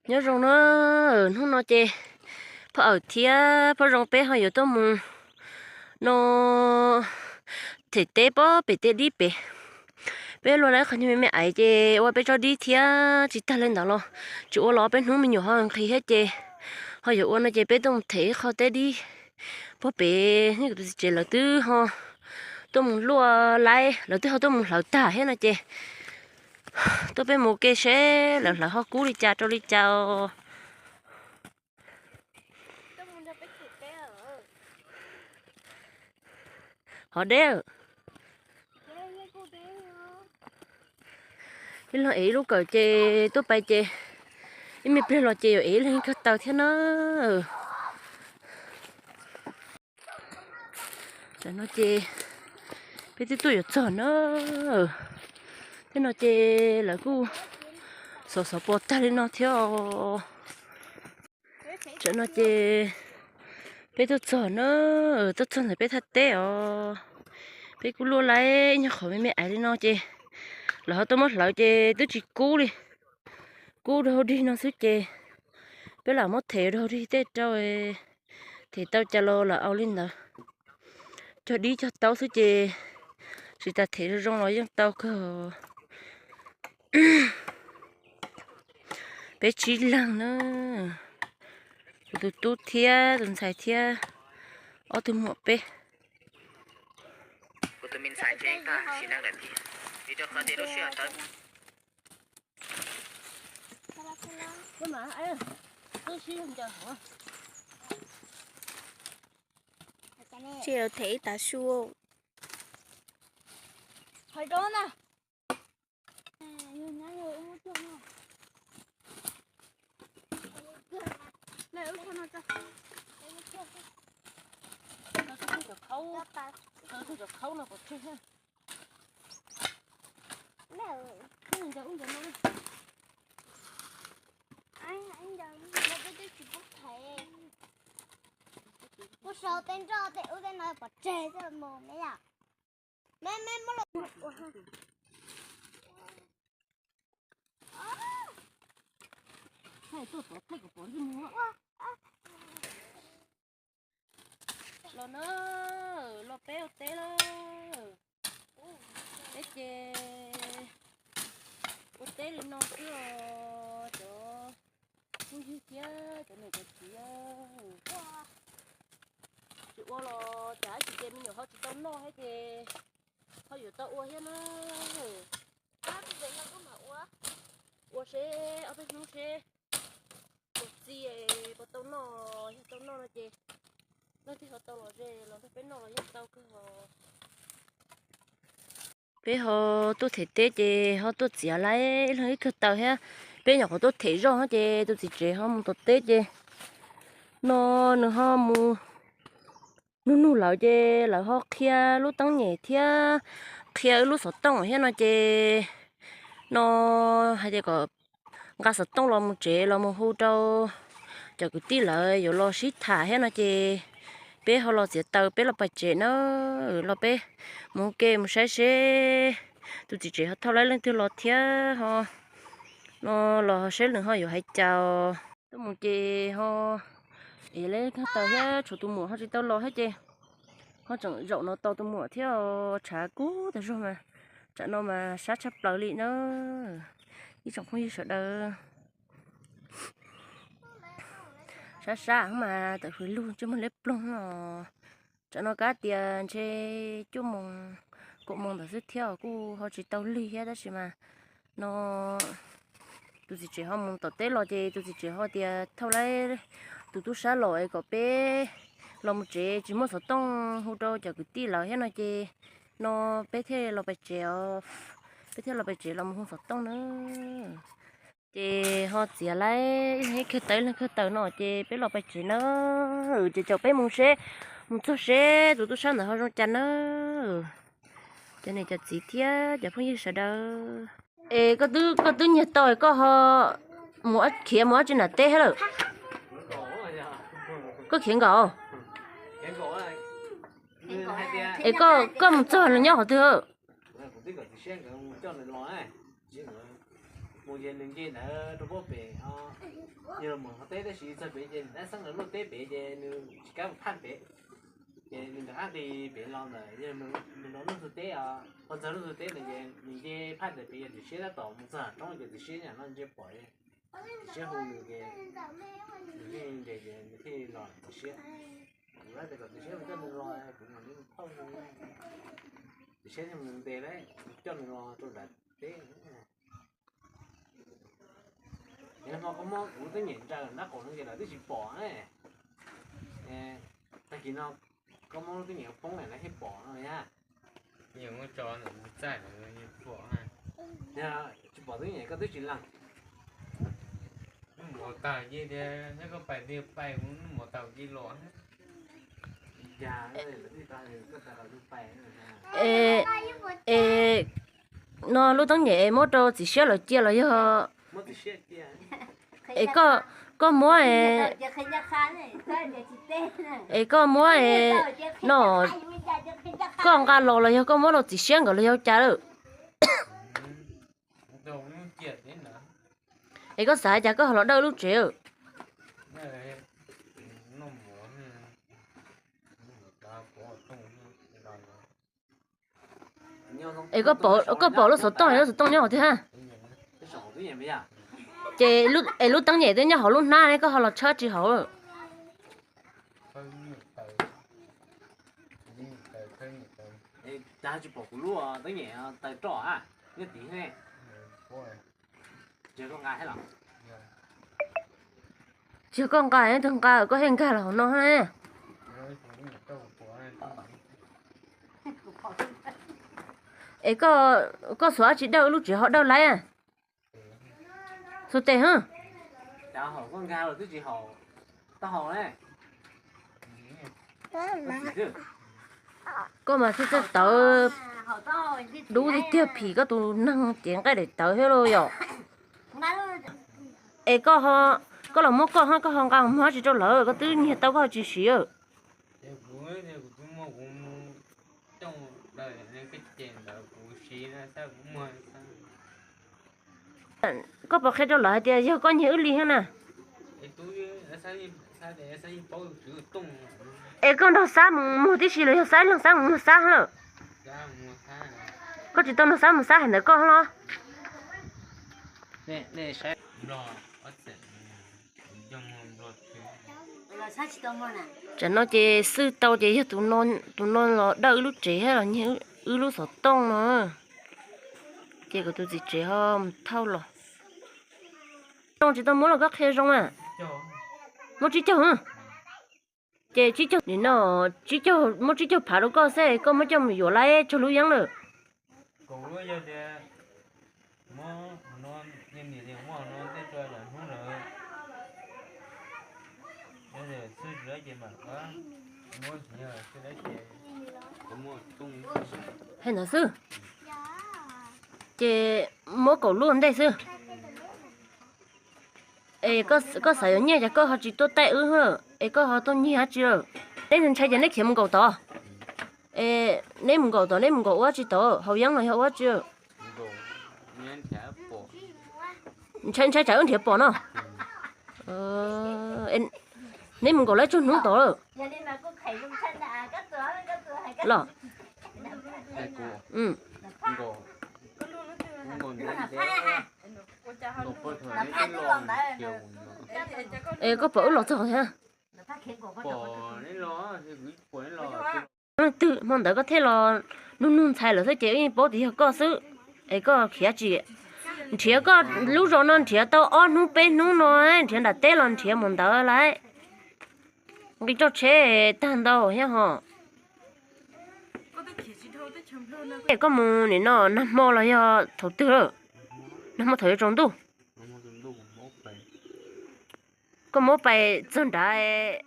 Nyob zoo na, hnub no ces phauj Awm thiab phauj Zoo peb ho yuav tuaj mus no them teb pob pem tej dib pem. Peb luaj lawm qhov niag me me aiv ces ua peb tsob dib thiab tsis tag li ntawd los tsis ua los peb hnub me nyuam ho nqhis thiab ces ho yuav ua no ces peb tuaj mus them ib qho teb dib pob pem. Tus txiv tsev lawv twb ho tuaj mus luaj laib, lawv twb ho tuaj mus hlawv tag thiab no ces tuaj peb mus ua ke seb lawv hlawv ho kub li cas rau li cas os. Hov deb. Ib leeg ev ib lub kawm ces tuaj pais ces ib me pliag los ces yuav ev ib leeg ib kawg taw thiab na. Tam no ces peb twb tuaj yuav txog na. Tej no ces lawv kuj xov xov pos tag li no thiab os. Tam no ces peb tuaj txog na, tuaj txog ntawm peb thaj teb os. Peb kuj luaj laib ib nyuag qhov me me aiv li no ces lawv ho tuaj muab hlawv ces twb tsis kub li. Kub dog dig no xwb ces peb lam muab them dog dig tej rau, them tau cas los lawv au li ntawd. Cog dib cog taub xwb ces tsis tas them zoo zoo los yeej tau kawg. Peb tsib leeg na, kuv tus tub thiab tus ntxhais thiab ob tug muam peb. Tsis them ib tav su. Kuj sau tej nroj tej ub tej no pov tseg xwb mus me yom. Me me muab los ua. Los na, los peb ua teb lawm. Peb ces ua teb li no xwb os cov phooj ywg thiab cov niam cov txiv. Tsis ua los cas tsis ces me nyuam ho tsis tau noj thiab ces ho yuav tau ua thiab na. Ua seb ob peb hnub seb puas txi, puas tau noj, yog tau noj no ces leej twg ho tau los ze los nrog peb noj los yeej tau kawg os. Peb ho tuaj them teb ces ho tuaj txiav laib ib leeg ib kawg taw thiab. Peb nyuam qhuav tuaj them zoj ces tus txiv tsev ho mus tom teb ces no nws ho mus nug nug lawv ces lawv ho qhia lub teeb nyem thiab qhia wb lub xov tooj thiab no ces no hais tias kom nqa xov tooj los mus tsev los mus hu rau cov kwv tij lawv yuav los sib tham thiab no ces peb ho los txiav taws peb los pais tsev na. Los peb mus ua ke mus saib seb tus txiv tsev ho thauj laib leej twg los thiab ho no los seb nws ho yuav hais cas. Tuaj mus ces ho ev lawv kawg taws thiab tshuav tus muam ho tsis tau los thiab ces ho tseem zaum no tos tus muam thiab tshav kub tas zog mas tsam no mas sab tshaj plaws li na ib tsoom phooj ywg sawv daws. Sab sab mas tawm hws lug ntsej muag liab ploog no. Tsam no kab tias ntshe cuaj moos kaum moos ntawd xwb thiab kuj ho tsis tau lig thiab tab sis mas no tus txiv tsev ho mus tom teb los ces tus txiv tsev ho tias thauj laib tus tub sab los es kom peb los mus tsev tsis muaj xov tooj hu rau cov kwv tij lawv thiab no ces no peb thiaj los pais tsev os. Peb thiaj los pais tsev los mus hu xov tooj na. Ces ho txiav laib ib leeg ib kawg taw ib leeg kawg taw no ces peb los pais tsev na. Ces caum peb mus seb, mus txog seb tus tub sab ntawd ho zoo cas na. Cov niam cov txiv thiab cov phooj ywg sawv daws, es koj twb nyiag tau koj ho mus khiav mus dab tsi nram teb thiab lawm? Koj khiav nkaum? Es koj mus txog nyob qhov twg? Mus ces nws nce ntawd rau pob pem, Yog los mus qhov teb tab sis txog pem ces dab xeeb lawv luaj teb pem ces nws tsis kam mus phaj pem, ces nws rov qab nqis pem los ntawm yog nws rau lub ntug teb, ua txog lub ntug teb ntawd ces nws nce phaj ntawm pem yog txiv siab tab tom mus txog roob ces txiv siab nyob no nce pom, txiv siab hu nws ces nws thiaj nce ces nws thiaj los txiv siab. Kuv hais tias kom txiv siab mus coj nws los, kuv mam li mus thauj nws. Txiv siab thiaj mus ntes lawm, coj nws los rau nram teb. Ces nag hmo koj muab kuv lub teeb nyem nraws nraub qaum no ces lawv twb tsis pom ne. Tag kis no koj muab lub teeb nyem poob lawm lawv thiaj pom no thiab. Yog tsis pom teeb nyem koj twb tsis lees. Es no lub teeb nyem es muab rau txiv siab lawv cia los yog? Es koj muab, es koj muab no, koj nqa los los yog koj muab rau txiv siab nkawd los yog cas lawm? Es koj xav cas koj ho los dawj lub tsev? Es koj pom lub xov tooj, lub xov tooj nyob hauv twg hab? Ces es lub teeb nyem twb nyob hauv lub hnab ne, koj ho los tshawb tsis hauv? Tsis pom kuv lub teeb nyem taws roj a, nyob tid ne. Tsis yog koj nqa, tug nqa koj thiaj nkag los hauv no ne. Es koj xuas dab tsi dawj lub tsev ho dawj laib? Xuas tes hab. Koj mas txawj txawj tawv dub tiag tiag phim, koj tus neeg cev nqaij daim tawv thiab lauj yom. Es koj, koj los muab koj hab, koj ho nqa muag dab tsi rau lawv, koj twb nyiag tau koj ho tsis siv. Koj puas qhia rau lawv hais tias yog koj nyiag wb li thiab na? Es koj nrog Xab mus muag tib si los yog Xab leeg Xab mus muag Xab lawm? Koj tsis tau nrog Xab mus Xab hais ntawd koj los? Tsam no ces xwb tau ces yog tus no los dawj wb lub tsev thiab los nyiag wb lub xov tooj no. Ces kuv tus txiv tsev ho mus thauj los. Zoo tsis tau muab los koj qhia zoo a. Muab tsib caug. Ces tsib caug nim no, tsib caug, muab tsib caug phav rau koj xwb, koj muab coj mus yuav laib tsawg lub yeeb lawm? Hais ntawd xwb. Ces muab kaum lub ntej xwb. Es koj xav yuav nyiaj ces koj ho tsis tuaj taij wb, es koj ho tuaj nyiag dab tsi lawm? Neb ntshai ces neb khiav mus nkaum tod. Es neb mus nkaum tod, neb mus nkaum ua dab tsi tod, haus yeeb los yog ua dab tsi? Ntshai, ntshai tsam wb nrhiav pom no. Neb mus nkaum lawm tsawg hnub tod lawm? Los. Es koj pom wb los txog thiab? Twg hmo ntawd koj thiaj los nug nug ntxhais lawm xwb ces wb yeej paub tias yog koj xwb. Es koj khiav tsis, nrhiav koj lub zos no nrhiav tau ob hnub peb hnub no, nrhiav nram teb los nrhiav mus ntawd lawm. Nqis roj tsheb tag ntau thiab ho. Es koj mus nim no nag hmo los yog thaum twg lawm? Nag hmo thaum yuav tsaus ntuj. Koj muab pais txog nrad,